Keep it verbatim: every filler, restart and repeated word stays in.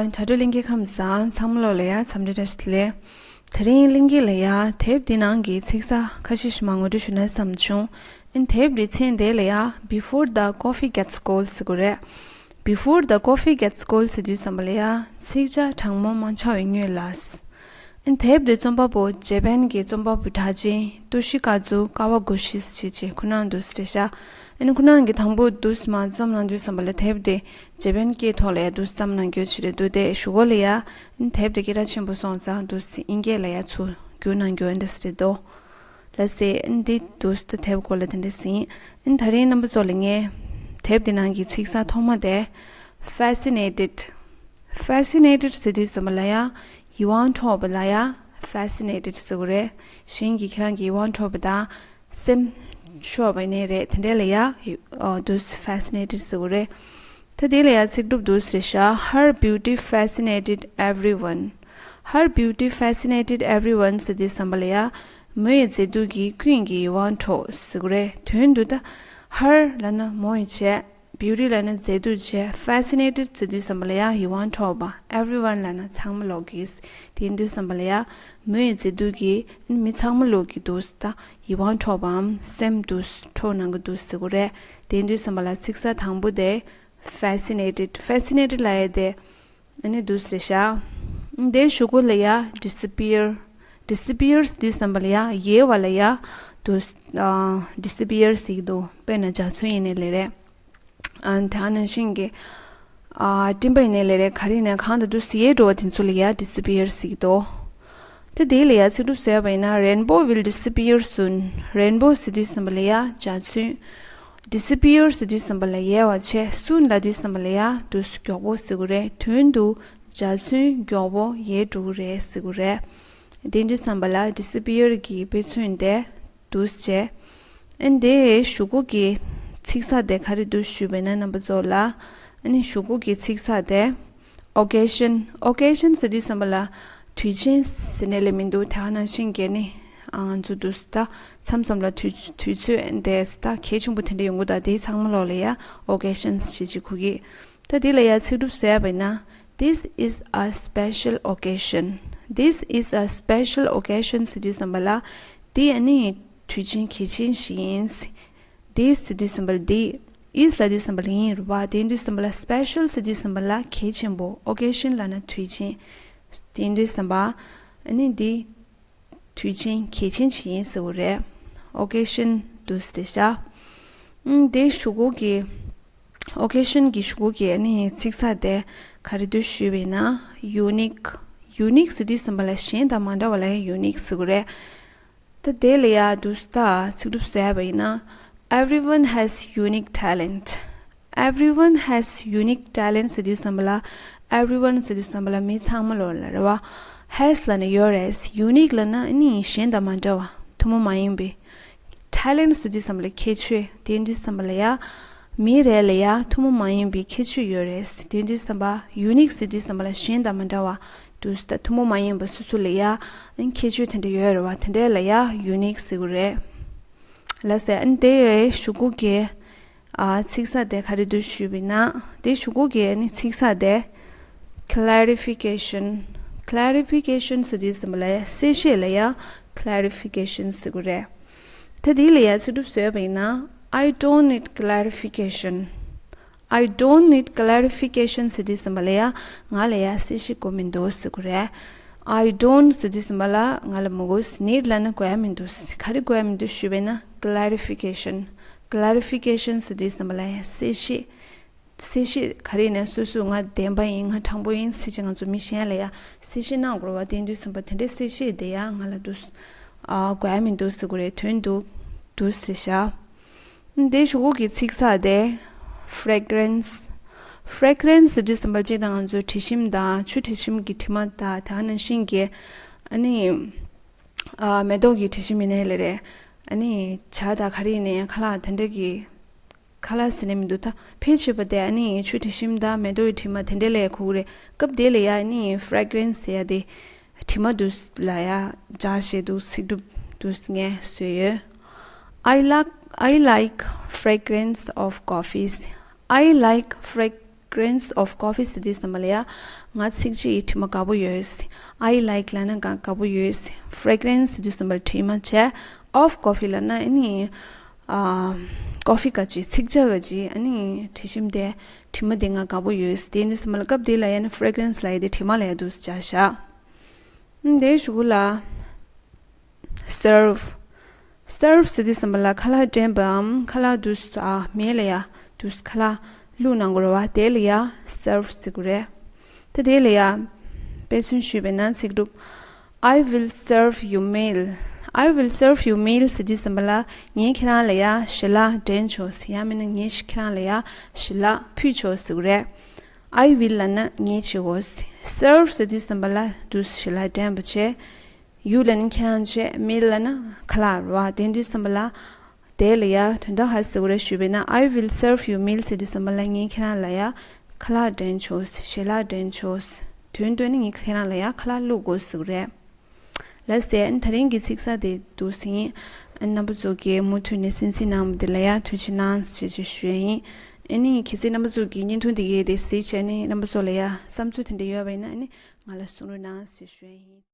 དྲ་གྲོགས་ལྷན་རྒྱས་ཁམས་བཟང་། ཚང་མ་ལོ་ལ་ཡ་འཚམས་འདྲི་བཀྲ་ཤིས་བདེ་ལེགས། དེ་རིང་ལྷན་རྒྱས་ལ་ཡ་དེབ་འདི་ནང་གི་ཚིག་གསར་ཁ་ཤས་ཤིག་མ་ངོ་སྤྲོད་ཞུ་ན་བསམ་བྱུང་། ཨན་དེབ་འདི་མཚན་དེ་ལ་ཡ་Before the Coffee Gets Cold ཟེར་གོ་རེད། Before the Coffee Gets Cold ཟེར་དུས་ཙམ་པ་ལ་ཡ་ཚིག་ཇ་གྲང་མོ་མ་ཆགས་པའི་སྔོན་ལ། ཨན་དེབ་འདི་རྩོམ་པ་པོ་ཇེ་པན་གྱི་རྩོམ་པ་པོ་གྲགས་ཅན་ཏོ་ཤི་ཀ་ཛུ་ཀ་ཝ་གོ་ཤི་ཟེར་ཅིག་ཁོ་ན་འདུག་ཟེར་ཤག་ཨན་ཁོ་ན་གི་དང་པོ་འདུག་མ་རྩོམ་གནང་དུས་ཙམ་པ་ལ་དེབ་འདི་ཇེ་པན་སྐད་ཐོག་ལ་ཡ་འདུག་རྩོམ་གནང་རྒྱུ་ཅིག་རེད་འདུག་དེ་གཞུག་གུ་ལ་ཡ་ཨན་དེབ་འདི་སྐད་གྲགས་ཆེན་པོ་སོང་ཙང་འདུག་དབྱིན་སྐད་ལ་ཡ་ཚུར་བསྒྱུར་གནང་རྒྱུ་ཨན་འདྲ་ཟེར་འདུག་ལ་སེ་ཨན་འདི་འདུག་ད་དེབ་སྐོར་ལ་དེ་འདྲ་ཟིན། ཨན་ད་རིང་རྣམ་པ་ཚོ་ལ་ངས་དེབ་འདི་ནང་གི་ཚིག་གསར་ཐོག་མ་དེ་Fascinated། Fascinated ཟེར་དུས་ཙམ་པ་ལ་ཡ་ཡིད་དབང་འཕྲོག་པ་ལ་ཡ་Fascinated ཟེར་གོ་རེད། གཞན་གྱིས་ཁྱེད་རང་གི་ཡིད་དབང་འཕྲོག་པ་དང་སེམས་ཤོར་བ་ནི་རེད། དེ་འདྲ་ལ་ཡ་འདུག Fascinated ཟེར་གོ་རེད། ད་དེ་ལ་ཡ་ཚིག་གྲུབ་འདུག་ཟེར་ཤག Her beauty fascinated everyone. Her beauty fascinated everyone ཟེར་དུས་ཙམ་པ་ལ་ཡ་མོའི་མཛེས་སྡུག་གིས་ཀུན་གྱི་ཡིད་དབང་འཕྲོག་ཟེར་གོ་རེད། དོན་དུ་ད་Her ལབ་ན་མོ་ཡི་བྱས། Beauty ལབ་ན་མཛེས་སྡུག་བྱས། Fascinated ཟེར་དུས་ཙམ་པ་ལ་ཡ་ཡིད་དབང་འཕྲོག་པ། Everyone ལབ་ན་ཚང་མ་ལོག་གིས། དེ་ཡིན་དུས་ཙམ་པ་ལ་ཡ་མོའི་མཛེས་སྡུག་གིས་མི་ཚང་མ་ལོག་གི་འདུག་ད་ཡིད་དབང་འཕྲོག་པའམ་སེམས་འདུག་འཕྲོག་གནང་གི་འདུག་ཟེར་གོ་རེད། དེ་ཡིན་དུས་ཙམ་པ་ལ་ཚིག་གསར་དང་པོ་དེ་Fascinated། Fascinated ལབ་ཡ་དེ་ཨ་ནི་འདུག་ཟེར་ཤག་དེའི་གཞུག་གུ་ལ་ཡ་Disappear། Disappear ཟེར་དུས་ཙམ་པ་ལ་ཡ་ཡལ་བ་ལ་ཡ་འདུག Disappear ཟེར་གི་འདུག་དཔེར་ན་འཇའ་ཚོན་ཡིན་ནའི་ལས་རེད། ཨ་དེ་ནང་བཞིན་གྱི་ཨ་སྤྲིན་པ་ཡིན་ནའི་ལས་རེད། ག་རེ་ཡིན་ནའི་གང་དང་དུ་ཟེར་ཡལ་འགྲོ་བ་དེ་ཚོ་ལ་ཡ་Disappear ཟེར་གི་འདུག་དེ་དེ་ལ་ཡ་ཚིག་གྲུབ་བཟོས་པ་ཡིན་ན། Rainbow will disappear soon. Rainbow ཟེར་དུས་ཙམ་པ་ལ་ཡ་འཇའ་ཚོན། Disappear ཟེར་དུས་ཙམ་པ་ལ་ཡལ་བ་བྱས། Soon ལབ་དུས་ཙམ་པ་ལ་ཡ་འདུག་མགྱོགས་པོ་ཟེར་གི་རེད། དོན་དུ་འཇའ་ཚོན་མགྱོགས་པོ་ཡལ་འགྲོ་གི་རེད་ཟེར་གི་རེད། དེ་དུས་ཙམ་པ་ལ་Disappear གི་དཔེ་མཚོན་དེ་འདུག་བྱས། ཨན་དེའི་གཞུག་གུ་གི་ཚིག་གསར་དེ་ག་རེ་འདུག་ཞུས་པ་ཡིན་ན། རྣམ་པ་ཚོ་ལ་ཨ་ནི་གཞུག་གུ་གི་ཚིག་གསར་དེ་Occasion། Occasion ཟེར་དུས་ཙམ་པ་ལ་དུས་ཆེན་ཟེར་ནའི་ལས་མི་འདུག་དེ་ནང་བཞིན་གྱི་ནི་ཨ་ང་ཚོ་འདུག་ད་མཚམས་མཚམས་ལ་དུས་དུས་ཚོད་འདྲ་ད་གལ་ཆེན་པོ་དེ་འདྲ་ཡོང་གི། ད་དེ་ཚང་མ་ལོག་ལ་ཡ་Occasions ཞེས་ཅིག་གོ་གི། ད་དེ་ལ་ཡ་ཚིག་གྲུབ་བཟོས་པ་ཡིན་ན། This is a special occasion. This is a special occasion ཟེར་དུས་ཙམ་པ་ལ་འདི་ཨ་ནི་དུས་ཆེན་གལ་ཆེན་ཞིག་ཡིན། This ཟེར་དུས་ཙམ་པ་ལ་འདི། Is ལབ་དུས་ཙམ་པ་ལ་ཡིན་རེད་བ། དེ་ཡིན་དུས་ཙམ་པ་ལ་Special ཟེར་དུས་ཙམ་པ་ལ་གལ་ཆེན་པོ། Occasion ལབ་ན་དུས་ཆེན། དེ་ཡིན་དུས་ཙམ་པ་ཨ་ནི་འདི་དུས་ཆེན་གལ་ཆེན་ཞིག་ཡིན་ཟེར་བ་རེད། Occasion འདུག་སྟེ་ཤག་ཨུམ། དེའི་གཞུག་གུ་གི་Occasion གི་གཞུག་གུ་གི་ཨ་ནི་ཚིག་གསར་དེ་ག་རེ་འདུག་ཞུས་པ་ཡིན་ན། Unique། Unique ཟེར་དུས་ཙམ་པ་ལ་གཞན་དང་མ་འདྲ་བ་ལ་ཡང་Unique ཟེར་གི་རེད། ད་དེ་ལ་ཡ་འདུག་ད་ཚིག་གྲུབ་བཟོས་པ་ཡིན་ན། Everyone has unique talent. Everyone has unique talent ཟེར་དུས་ཙམ་པ་ལ། Everyone ཟེར་དུས་ཙམ་པ་ལ་མི་ཚང་མ་ལོག་ལ་རེད་བ། Has ལབ་ན་ཡོད་རེད། Unique ལབ་ན་ཨ་ནི་གཞན་དང་མ་འདྲ་བ། ཐུན་མོང་མ་ཡིན་པའི། Talent ཟེར་དུས་ཙམ་པ་ལ་ཁྱད་ཆོས། དེ་ཡིན་དུས་ཙམ་པ་ལ་ཡ། མི་རེ་ལ་ཡ་ཐུན་མོང་མ་ཡིན་པའི་ཁྱད་ཆོས་ཡོད་རེད། དེ་ཡིན་དུས་ཙམ་པ་Unique ཟེར་དུས་ཙམ་པ་ལ་གཞན་དང་མ་འདྲ་བ། དུས་ད་ཐུན་མོང་མ་ཡིན་པ་སོ་སོ་ལ་ཡ་ཨ་ནི་ཁྱད་ཆོས་དེ་འདྲ་ཡོད་རེད་བ། དེ་འདྲ་ལ་ཡ་Unique ཟེར་གི་རེད། ལགས་སེ། ཨ་ནི་དེའི་གཞུག་གུ་གི་ཨ་ཚིག་གསར་དེ་ག་རེ་འདུག་ཞུས་པ་ཡིན་ན། དེའི་གཞུག་གུ་གི་ཨ་ནི་ཚིག་གསར་དེ་Clarification། Clarification ཟེར་དུས་ཙམ་པ་ལ་ཡ་གསལ་བཤད་ལ་ཡ་Clarification ཟེར་གི་རེད། ད་དེ་ལ་ཡ་ཚིག་གྲུབ་བཟོས་པ་ཡིན་ན། I don't need clarification. I don't need clarification ཟེར་དུས་ཙམ་པ་ལ་ཡ་ང་ལ་ཡ་གསལ་བཤད་དགོས་མི་འདུག་ཟེར་གི་རེད། I don't ཟེར་དུས་ཙམ་པ་ལ་ང་ལ་མི་དགོས། Need ལབ་ན་དགོས་ཡ་མི་འདུག་ག་རེ་དགོས་ཡ་མི་འདུག་ཞུས་པ་ཡིན་ན། Clarification། Clarification ཟེར་དུས་ཙམ་པ་ལ་ཡ་གསལ་བཤད། གསལ་བཤད་ག་རེ་ཡིན་ན། སོ་སོ་ང་བདེན་པ་ཡིན། ང་དྲང་པོ་ཡིན་ཟེར་བྱས་ང་ཚོ་མི་གཞན་ལ་ཡ་གསལ་བཤད་གནང་དགོས་རེད་བ། དེ་ཡིན་དུས་ཙམ་པ་དེ་འདྲའི་གསལ་བཤད་དེ་ཡ་ང་ལ་འདུག་ཨ་དགོས་ཡ་མི་འདུག་ཟེར་གི་རེད། དོན་དུ་འདུག་ཟེར་ཤག་དེའི་གཞུག་གུ་གི་ཚིག་གསར་དེ་Fragrance། Fragrance ཟེར་དུས་ཙམ་པ་གཅིག་དང་ང་ཚོའི་དྲི་ཞིམ་དང་ཆུ་དྲི་ཞིམ་གྱི་དྲི་མ་དང་དེ་ནང་བཞིན་གྱི་ཨ་ནི་ཨ་མེ་ཏོག་གི་དྲི་ཞིམ་ཡིན་ནའི་ལས་རེད། ཨ་ནི་ཇ་དང་ག་རེ་ཡིན་ནའི་ཁ་ལག་དེ་འདྲ་གི་ཁ་ལག་ཟེར་ནས་མི་འདུག་ད་ཕལ་ཆེ་བ་དེ་ཨ་ནི་ཆུ་དྲི་ཞིམ་དང་མེ་ཏོག་གི་དྲི་མ་དེ་འདྲ་ལ་གོ་གི་རེད། སྐབས་དེ་ལ་ཡ་ཨ་ནི་Fragrance ཟེར་ཡ་དེ་དྲི་མ་འདུག་ལ་ཡ་སྦྱར་བྱས་འདུག་ཚིག་གྲུབ་འདུག་ངས་བཟོས་ཡོད། I like I like fragrance of coffees. I like frag fragrance of coffee ཟེར་དུས་ཙམ་པ་ལ་ཡ། ང་ཚིགས་བཅད་ཡི་དྲི་མ་དགའ་པོ་ཡོད། I like ལབ་ན་དགའ་དགའ་པོ་ཡོད། fragrance ཟེར་དུས་ཙམ་པ་ལ་དྲི་མ་བྱས། of coffee ལབ་ན་ཨ་ནི། ཨ། ཀོ་ཧྥི་ག་ཅི་ཚིགས་བཅད་ག་ཅི་ཨ་ནི་དྲི་ཞིམ་དེ་དྲི་མ་དེ་ང་དགའ་པོ་ཡོད། དེ་དུས་ཙམ་པ་ལ་སྐབས་དེ་ལ་ཡ་ནི་fragrance ལབ་ཡ་དེ་དྲི་མ་ལབ་ཡ་འདུག་སེ་བྱས་བཞག་དེའི་གཞུག་གུ་ལ། serve serve ཟེར་དུས་ཙམ་པ་ལ་ཁ་ལག་འདྲེན་པའམ་ཁ་ལག་འདུག་སེ་མེད་ལ་ཡ་འདུག་སེ་ཁ་ལག་བླུགས་གནང་དགོས་རེད་བ། དེ་ལ་ཡ་serve ཟེར་དགོས་རེད། ད་དེ་ལ་ཡ་དཔེ་མཚོན་ཞུས་པ་ཡིན་ན་ཚིག་གྲུབ། I will serve you meal. I will serve you meal ཟེར་དུས་ཙམ་པ་ལ་ངས་ཁྱེད་རང་ལ་ཡ་ཞལ་ལག་འདྲེན་ཆོག་ཟེར། ཡང་མིན་ན་ངས་ཁྱེད་རང་ལ་ཡ་ཞལ་ལག་ཕུལ་ཆོག་ཟེར་དགོས་རེད། I will ལབ་ན་ངས་བྱེད་དགོས། serve ཟེར་དུས་ཙམ་པ་ལ་འདུག་སེ་ཞལ་ལག་འདྲེན་པ་བྱས། you ལབ་ན་ཁྱེད་རང་བྱས། meal ལབ་ན་ཁ་ལག་རེད་བ། དེ་དུས་ཙམ་པ་ལ་དེ་ལ་ཡ་དོན་དག་ག་རེ་ཟེར་དགོས་རེད་ཞུས་པ་ཡིན་ན། I will serve you meal ཟེར་དུས་ཙམ་པ་ལ་ངས་ཁྱེད་རང་ལ་ཡ་ཁ་ལག་འདྲེན་ཆོག་ཞལ་ལག་འདྲེན་ཆོག་དོན་དུ་ནི་ངས་ཁྱེད་རང་ལ་ཡ་ཁ་ལག་བླུགས་དགོས་ཟེར་དགོས་རེད། ལགས་སེ། ཨ་ནི་དེ་རིང་གི་ཚིག་གསར་དེ་འདུག་སེ་ཡིན། ཨ་ནི་རྣམ་པ་ཚོ་གིས་མུ་མཐུད་ནས་གསན་གཟིགས་གནང་བ་དེ་ལ་ཡ་ཐུགས་རྗེ་གནང་ཞེས་ཞུ་ཡ་ཡིན། ཨ་ནི་གལ་སྲིད་རྣམ་པ་ཚོ་གིས་བརྙན་ཐུང་དེ་གའི་དེ་གཟིགས་བྱས་ནས་རྣམ་པ་ཚོ་ལ་ཡ་བསམ་ཚུལ་དེ་འདྲ་ཡོད་པ་ཡིན་ན་ཨ་ནི་ང་ལ་གསུང་རོགས་གནང་ཞེས་ཞུ་ཡ་ཡིན།